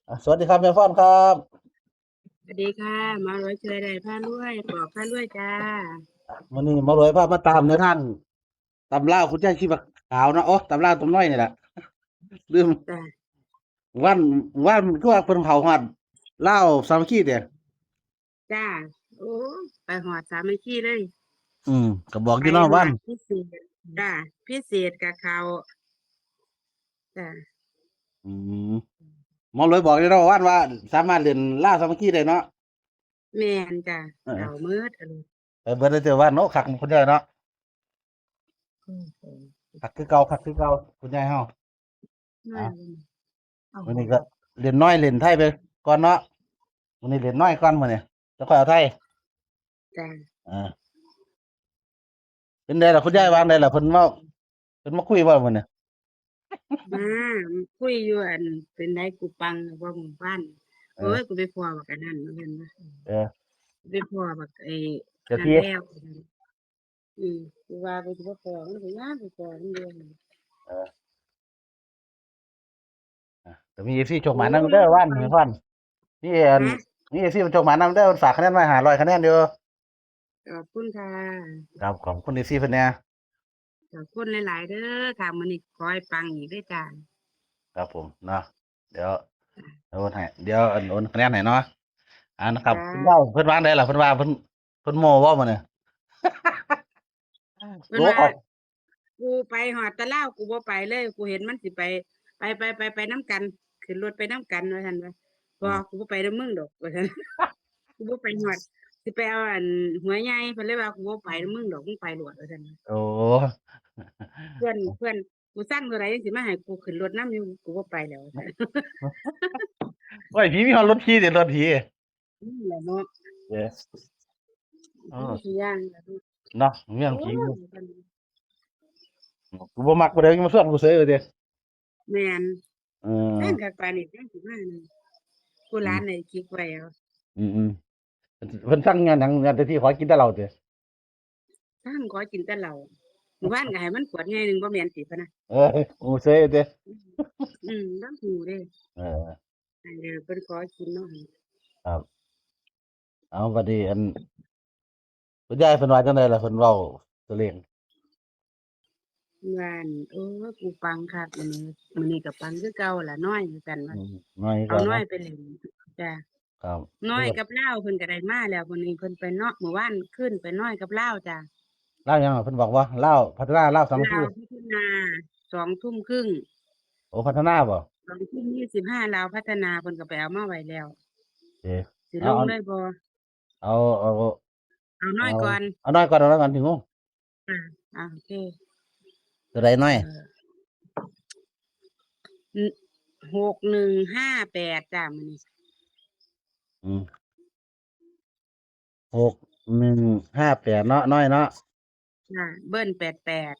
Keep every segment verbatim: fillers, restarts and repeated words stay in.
อ่ะ สวัสดีครับแม่พรครับ สวัสดีค่ะ หมอรวยช่วยได้พารวย บอกพารวยจ้า มื้อนี้หมอรวยพามาตามแนวทางตำลาวคุณยายชีพขาวเนาะ โอ้ ตำลาวตำน้อยนี่แหละ ลืม จ้า วัน วันคือว่าเพิ่นเข้าฮอดลาวสามัคคีเด้ จ้า โอ้ ไปฮอดสามัคคีเลย อืม ก็บอกอยู่เนาะ ไปฮอดวัน พิเศษ จ้า พิเศษกับเขา จ้า อืม หมอรวยบอกอยู่เนาะ วันว่าสามารถเล่นลาวสามัคคีได้เนาะ แม่นจ้า เออ เข้าหมดอันนี้ ไปเบิดเลยเด้อวันเนาะ คักคุณยายเนาะ อืม คักคือเก่า คักคือเก่า คุณยายเฮา มา อ่ะ เอา มื้อนี้ก็เล่นน้อยเล่นไทยไปก่อนเนาะ มื้อนี้เล่นน้อยก่อนมื้อนี้ แล้วค่อยเอาไทย จ้า อ่า เป็นไดล่ะ คุณยายว่าไดล่ะ เพิ่นมา เพิ่นมาคุยบ่มื้อนี้ มาคุยอยู่ อัน เป็นไดกูปังบ่หมู่บ้าน เออ โอ้ย กูไปพ้อบักอันนั้น ว่าซั่นวะ เออ ไปพ้อบักไอ้ เจ้าที่ นั่นแล้ว อืม กูว่ากูสิบ่พ้อมัน กูย่านไปพ้อมันเด้ เออ อ่ะ ก็มีเอฟซีโชคหมานนำเด้อ วัน แม่พร มีอัน ฮะ มีเอฟซีโชคหมานนำเด้อ เพิ่นฝากคะแนนไว้ห้าร้อยคะแนนอยู่ ขอบคุณค่ะ ครับ ขอบคุณเอฟซีเพิ่นแหน่ ขอบคุณหลายๆเด้อค่ะ มื้อนี้ขอให้ปังอีกเด้อจ้า ครับผมเนาะ เดี๋ยว จ้า โอนให้ เดี๋ยวอันโอนคะแนนให้เนาะ อ่า นะครับ จ้า คุณยายเพิ่นว่าไดล่ะ เพิ่นว่าเพิ่น เพิ่นโม้บ่มื้อนี้ เพิ่นว่า โอ้ ขอบ กูไปฮอดแต่ลาว กูบ่ไปเลย กูเห็นมันสิไป ไป ไป ไป ไปนำกัน ขึ้นรถไปนำกัน ว่าซั่นวะ อืม บ่ กูบ่ไปนำมึงดอก ว่าซั่น กูบ่ไปฮอด สิไปเอาอันหัวใหญ่ เพิ่นเลยว่า กูบ่ไปนำมึงดอก มึงไปโลด ว่าซั่น โอ้ เพื่อน เพื่อน กูสั่งเท่าใดจั่งสิมาให้กูขึ้นรถนำอยู่ กูบ่ไปแล้ว ว่าซั่น โอ้ย ผีมีฮอดรถขี่เด้ รถผี นี่แหละเนาะ เด้อ อ๋อ มีทุกอย่างแหละเนาะ เนาะ เมืองผี โอ้ย กูบ่มักผู้ใดมาชวนกูเฉยเลยเด้ แม่น เออ แม่นคักปานนี้จั่งสิมานี่ กูหลาน อืม ได้คิดไว้เอา อืมๆ เพิ่นสั่งงานหยัง งานแต่ที่ขอกินแต่เหล้าเด้ สั่งขอกินแต่เหล้า มื้อวานก็ให้มันขวดใหญ่หนึ่ง บ่แม่นติพะนะ เออ กูเฉยเด้ อืม ลาวฮู้เด้ เออ อันเดียวเพิ่นขอกินเนาะ ครับ เอา บัดนี้อัน คุณยายเพิ่นว่าจั่งใดล่ะ เพิ่นเว้าตัวเลข ว่าอัน โอ้ย กูปังคักมื้อนี้ มื้อนี้ก็ปังคือเก่าล่ะ น้อยว่าซั่นว่า อืม น้อยคือ เอา เก่า น้อย เนาะ ไปเล่น จ้ะ ครับ น้อยกับลาวเพิ่นก็ได้มาแล้ว มื้อนี้เพิ่นไปเนาะ มื้อวานคืนไปน้อยกับลาวจ้ะ ลาวหยังอะ เพิ่นบอกว่าลาวพัฒนา ลาวสามัคคี ลาวพัฒนา สองทุ่มครึ่ง โอ้ พัฒนาบ่ สองทุ่มยี่สิบห้า ลาวพัฒนา เพิ่นก็ไปเอามาไว้แล้ว เอ๊ะ สิลงเลยบ่ เอา เอา เอาน้อยก่อน เอาน้อยก่อน เอาน้อยก่อน ถึงงง อ่า อ่า โอเค ตัวใดน้อย เอ่อ หกหนึ่งห้าแปดจ้ะ มื้อนี้ อืม หกหนึ่งห้าแปด เนาะ น้อยเนาะ จ้ะ เบิ้ลแปดแปด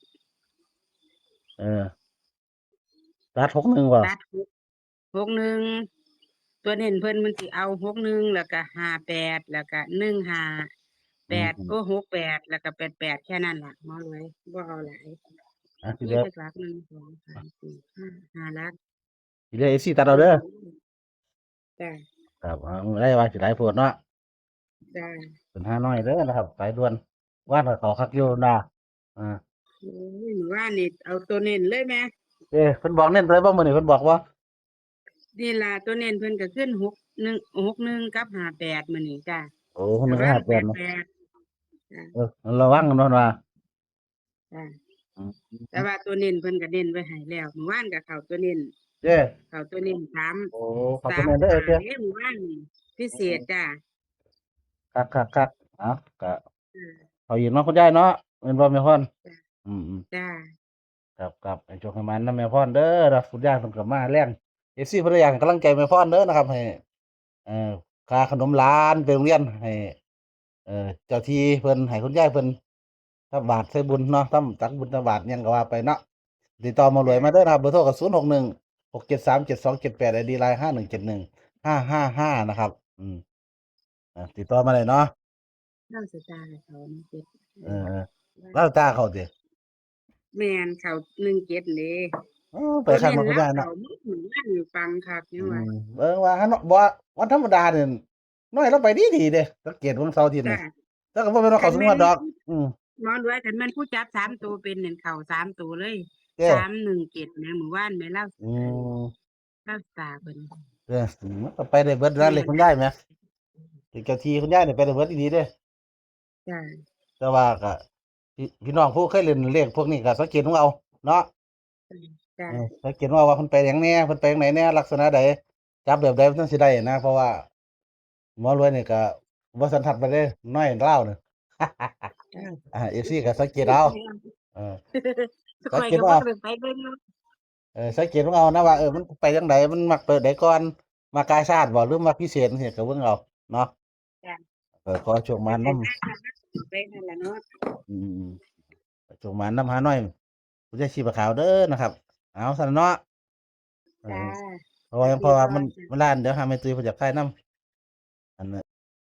เออ ตัด หกหนึ่ง บ่ ตัด หก หกหนึ่ง ตัวเน้นเพิ่นมันสิเอา หกหนึ่ง แล้วก็ ห้าแปด แล้วก็ หนึ่งห้าแปด อืม โอ้ หกแปด แล้วก็ แปดแปด แค่นั้นล่ะ หมอรวย บ่เอาหลาย อ่ะ ที มี เดียว จักหลัก หนึ่ง สอง สาม สี่ ห้า ห้าหลัก ทีเดียว เอฟซี ตัดเอาเด้อ จ้ะ ครับ เอา ได้ว่าสิหลายโพดเนาะ จ้ะ เป็นฮานอยเด้อนะครับ สายด่วน ว่าเขาคักอยู่นะ อ่า โอ้ย มื้อวานนี่เอาตัวเน้นเลยแหม เอ้ เพิ่นบอกเน้นตัวใดบ่มื้อนี้ เพิ่นบอกบ่ นี่ล่ะ ตัวเน้นเพิ่นก็ขึ้น หกหนึ่ง หกหนึ่ง กับ ห้าแปด มื้อนี้จ้ะ โอ้ หกหนึ่ง กับ ห้าแปด เนาะ แปดแปด จ้ะ เออ ระวังกันเนาะว่า จ้ะ อืม แต่ว่าตัวเน้นเพิ่นก็เน้นไว้ให้แล้ว มื้อวานก็เข้าตัวเน้น เด้ เข้าตัวเน้นสาม โอ้ เข้าตัวเน้นเด้อ สามห้า เด้ เด้ มื้อวานนี่ พิเศษจ้ะ คักๆๆ เอา ก็ อืม เข้าอีกเนาะคุณยายเนาะ แม่นบ่แม่พร จ้ะ อืมๆ จ้ะ ครับๆ ให้โชคให้หมานนำแม่พรเด้อนะ คุณยายเพิ่นก็มาแลง เอฟซี เพิ่นอยากให้กำลังใจแม่พรเด้อนะครับ ให้ เอ่อ ค่าขนมหลานไปโรงเรียน ให้ เอ่อ เจ้าที่เพิ่น ให้คุณยายเพิ่น ทำบาตรใส่บุญเนาะ ทำตักบุญตักบาตรหยังก็ว่าไปเนาะ ติดต่อหมอรวยมาเด้อนะครับ เบอร์โทรก็ ศูนย์หกหนึ่ง หกเจ็ดสาม เจ็ดสองเจ็ดแปด ไอดี ไลน์ ห้าหนึ่งเจ็ดหนึ่ง ห้าห้าห้า นะครับ อืม อ่ะ ติดต่อมาได้เนาะ ลาวสตาร์เขาเนาะ เจ็ด เออ ลาวสตาร์เขาติ แม่น เขา หนึ่งเจ็ด เด้ เออไปคักเนาะคุณยายเนาะ ตัวเน้นหลักเก่ามื้อหนึ่งวันอยู่ปังคักยัง อื ว่าม เบิ่งว่าหั่นเนาะ บ่วันธรรมดาเนี่ยน้อยเราไปดีดีเด้ สังเกตเบิ่งเสาร์อาทิตย์ จ้า นี่แต่ก็บ่แม่นว่าเขาสงวดดอก อืม หมอรวยคันแม่นผู้จับสามตัวเป็นหนึ่งเข่าสามตัวเลย เด้ สามหนึ่งเจ็ดนะมื้อวานแม่เล่า อืม เล่าตาเพิ่น เออมันก็ไปได้เบิดนะ อืม เลขคุณยายแหมเลขเจ้าที่คุณยายเนี่ยไปได้เบิดอีหลีเด้ จ้า แต่ว่าก็พี่พี่น้องผู้เคยเล่นเลขพวกนี้ก็สังเกตของเอาเนาะ จ้า เออสังเกตว่าว่าเพิ่นไปหยังแหน่ เพิ่นไปหยังไหนแหน่ ลักษณะใด จับแบบใดมันจั่งสิได้นะ เพราะว่าหมอรวยนี่ก็บ่สันทัดไปเด้ น้อยลาวนี่ จ้า อ่า เอฟซี ก็สังเกตเอา เออ ข่อยก็บ่ได้ไปเบิ่งเนาะ เออ สังเกตของเอานะว่า เออ มันไปจั่งใด มันมักตัวใดก่อน มักกาชาดบ่ หรือมักพิเศษจั่งซี้ก็เบิ่งเอาเนาะ จ้า เออ ขอโชคหมานนำ ไปนั่นล่ะเนาะ อืม โชคหมานนำหาน้อย คุณยายชีพขาวเด้อนะครับ เอาซั่นเนาะ เออ จ้า เพราะว่า สวัสดี เพราะว่ามัน ค่ะ มันล้าน เดี๋ยวหาแม่ตุ้ยเพิ่นอยากถ่ายนำ